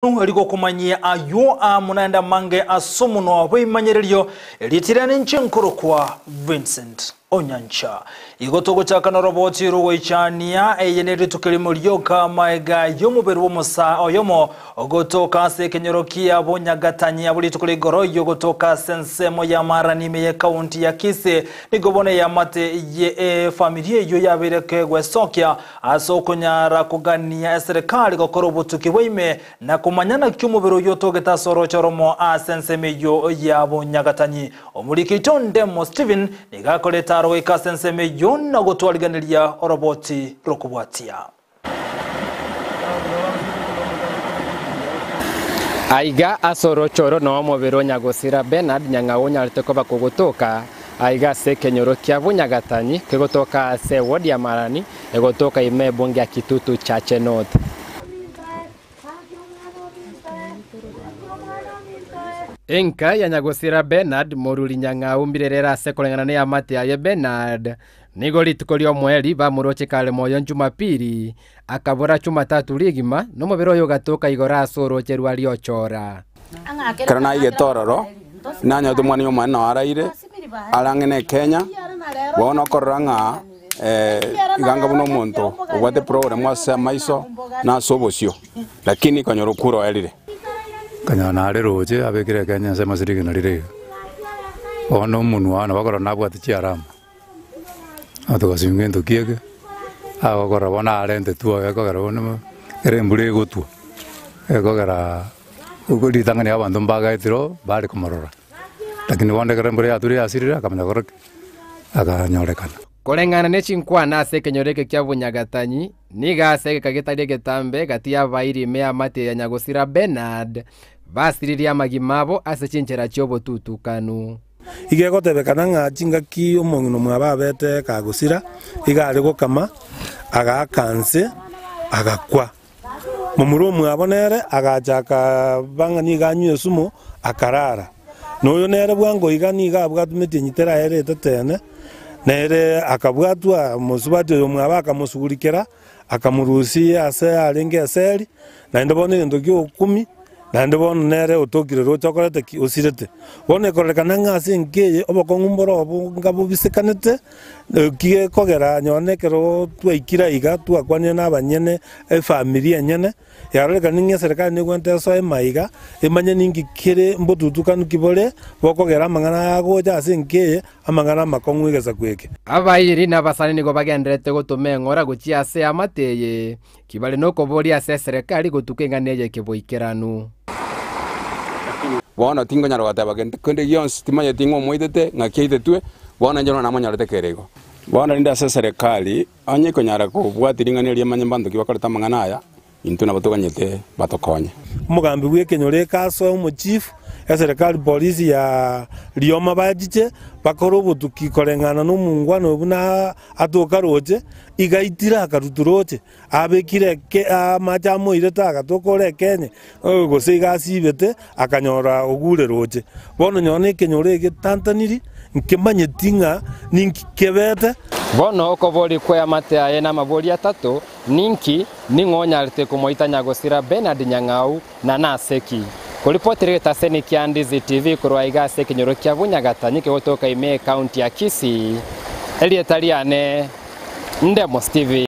Rigokomanyia ayio amo naende amange ase omonwa bw'ebimanyererio, erieta riane inche nkorokwa Vincent Onyancha. Igo togochaka noroboti rogoichania, eye nerituko erimo rioka amaega y'omobere bw'omosaa oyomo ogotoka ase ekenyoro kia Bonyagatanyi abwo rituko rigoro yogotoka ase ensemo ya Marani ime y'ekaunti ya Kisii. Nigo bono eamate ye efamiri eyio yabeire kegwesokia Ase okonyara kogania eserekari gokora obotuki bwa ime, na komanya naki omobere oyio otogete ase orooche oromo ase ensemo eyio ya bonyagatanyi. Omoriki oito Ndemo Stephen nigo akorete aro goika ase ensemo eyio na gotwariganeria oroboti rokobwatia. Aiga ase orooche oro noo omobere o nyagosira Bernard Nyang'au onyarete koba kogotoka Aiga ase ekenyoro kia Bunyagatanyi kegotoka ase ewodi ya Marani egotoka ime ebunge ya Kitutu Chache North. Enka ya nyagosira Bernard Moruri Nyang'au mbirerere ase koreng'ana neamate yaye Bernard. Nigo rituko ri'omoerio bamoroche kare moyo Jumapili, akabora Jumatatu rigima, nomobere oye ogatoka igoro ase orooche rwa Riochora. Ekero naigete ororo, nanyorete omwana oye omonene noo araire, are ang'e na Ekenya, bono okorora ng'a iga anga buna omonto obwate problem ase amaiso na ase obosio, lakini konyora okure oerire. Kanyora nare roche abekire Ekenya ensemo ase rigena rire iga, bono omonwa one bakorora nabwate chiarama. Togasimeka gento ki eke, agokora bono arentetwe oyo ekogera bono ekero embura egotwa, ekogera ritang'ani abanto mbagaetire oo bare komorora, lakini bono ekero embura yature yasirire akamanya gokora ki? Akanyorekana. Koreng'ana ne chinkwana ase ekenyoro eke kia Bunyagatanyi, nigo ase egeka getari egetambe gati y'abairi ime y'amate ya nyagosira Bernard, basiririe amagima abo ase chinchera chi'obotutukanu. Igo egotebekana ng'a chingaki omong'ina omwabo abete kagosira, igo are gokama, agaaka nse, agakwa. Momura omwabo nere agachaka bang'a nigo anywa esumu, akarara. Na oyo nere bwango iga nigo abwatwe metienyi teraere etetene, nere akabwatwa omosubati oyo omwabo akamosugurikera, akamorusia aase arenge eseri, naende bono egento ki'ogokumia, naende bono nere otokire roche okorete ki? Osirete. Bono ekororekana ng'a ase enka eye obokong'u mboro obo nga bobisekanete, eki gekogera nonye ekero twaikire aiga twakwanire na abanyene efamiri enyene, Yarorekane ng'a eserekari negwente esoe maiga, emanye ninki kere mbotutukanu ki bore bokogera amang'ana aya agocha ase enka eye, amang'ana amakong'u egesaku eke. Abairi na abasani nigo bagendererete gotoma eng'ora gochia ase eamate eye, ki bare nokoboria ase eserekari gotuka eng'ana eye keboikeranu. Bono tinkonyara goteba gento kende gionsi, timanyeti ng'a omoitete, ng'aki aitetwe, bono inche nonya namonyorete kere igo. Bono rende ase eserekari, Onye konyara kobwatia ring'ana erio manye mbanto ki bakorete amang'ana aya, intwe nabo toganyete batokonye. Omogambi bw'ekenyoro ekasoe omochifu, eserekari polisi ya rioma bachiche bakore obotuki koreng'ana nomongwana oyo buna atoka roche, iga aitire akarutu roche, abekire eke amache amoirete agatoka ore ekenye, gose iga asibete akanyora ogure roche. Bono nyora nekenyoro egetantaniri, nkemanyeti ng'a ninki kebete. Bono okoboria kw'eamate aye namabori atato, Ninki, ning'o onyarete komoita nyagosira Bernard Nyang'au, na nase ki? Koripotera egetaseni kia Ndizi TV korwa aiga ase ekenyoro kia Bunyagatanyi kegotoka ime ekaunti ya Kisii, erieta riane Ndemo Steven.